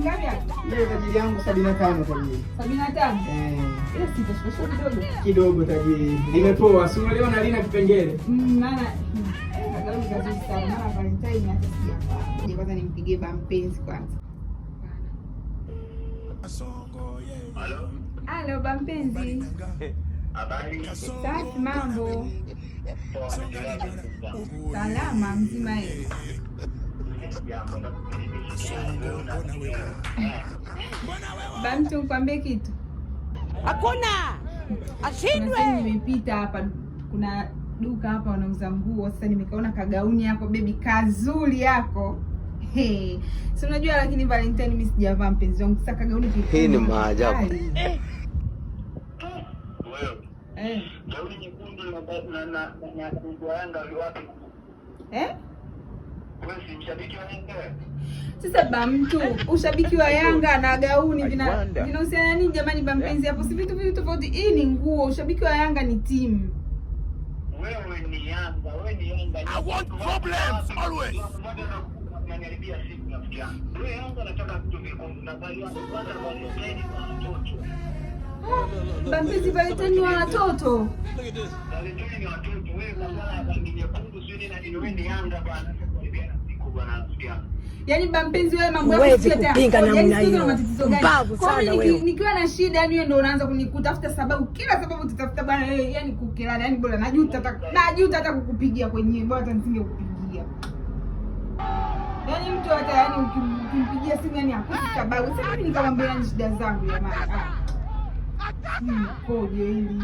Ngapi hapo? Ile tajiri yangu 75, tajiri. 75. Eh, Ile sitashikashika kidogo. Kidogo, tajiri. Limepoa. Si unaliona lina kipengele? Maana kagauni kazuri sana. Maana Valentine hata sijavaa. Ngoja kwanza nimpigie ba mpenzi kwanza. Halo, ba mpenzi. Safi, mambo? Salama, mzima yeye. Ba mtu, nikwambie kitu. Hakuna Kuna ashindwe. sehemu nimepita hapa, kuna duka hapa wanauza nguo. Sasa nimekaona kagauni yako baby kazuri yako. Hey. Si unajua lakini Valentine mimi sijavaa, mpenzi wangu. Sasa kagauni kekundu Hii ni maajabu. kali. Wewe Eh. gauni nyekundu na Yanga wapi? Eh? Wewe si mshabiki wa Yanga? Sasa ba mtu, ushabiki wa Yanga na gauni I wonder. vinahusiana nini jamani ba mpenzi hapo? Si vitu vitu tofauti. Hii ni nguo, ushabiki wa Yanga ni timu. Wewe ni Yanga, wewe ni Yanga. I want problems always. Unaniharibia siku, rafiki yangu. Wewe Yanga nataka vitu vyekundu na bali kwanza Valentine kwa watoto. Ba mpenzi, Valentine ni wa watoto. Valentine ni watoto. Wewe masuala ya rangi nyekundu sio nini na nini, wewe ni Yanga bwana. Sasa kuharibiana siku bwana, rafiki yangu. Yaani ba mpenzi, wewe mambo yako Huwezi sio hata kupinga yaani namna sio hiyo. na matatizo gani? Mbavu Kwa hiyo sana mimi wewe. nikiwa na shida, yani wewe ndio unaanza kunikutafuta sababu, kila sababu utatafuta bwana wewe, yani kukelana, yani bora najuta hata kukupigia kwenyewe, bora hata nisingekupigia. Yaani mtu hata yani ukimpigia simu yani hakosi sababu. Sasa mimi nikamwambia yani shida zangu jamani. Ah. Mimi koje hili?